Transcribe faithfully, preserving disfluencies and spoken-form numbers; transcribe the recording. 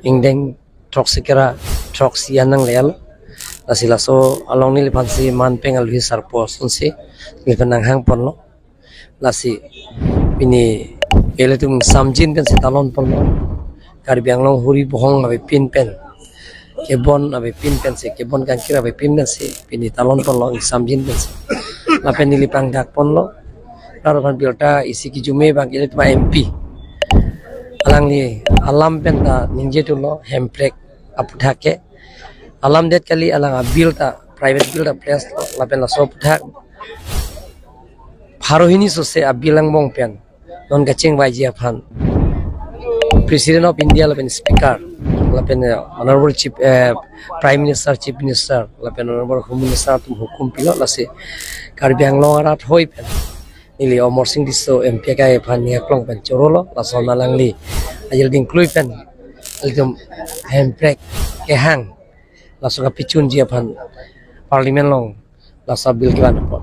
ingdeng throksi kre throksi an nangle-lo. Lasi laso along neliphansi man peng alwi sarpo asonsi neliphan nanghang ponlo. Lasi pini ilitum samjin pensi talon ponlo. Karbi Anglong huri bohong avepin pen, kebon avepin pensi, kebon kangkir avepin pensi pini talon ponlo, ingsamjin pensi. Lapen neli pangdak ponlo. Lapen birta isi kijume abang ilitum M P, alangli alam penta ningje thulo, hemprek aputhak ke. Alam det kali, alang a-bill ta, private bill ta place lo, lapen laso aputhak pharo hini sose a-bill angbong pen non kachingvaiji aphan President of India lapen Speaker, lapen, eh, Honorable Chief, eh, Prime Minister, Chief Minister, lapen Honorable Home Minister atum hukum pilo. Lasi Karbi Anglong arat hoi pen neli Amarsing Tisso M P akai aphan ning aklong pen chorolo. Lason alangli ajir dingklui pen ilitum hemprek kehang, laso kapachunji aphan Parliament along laso bill kevan apot.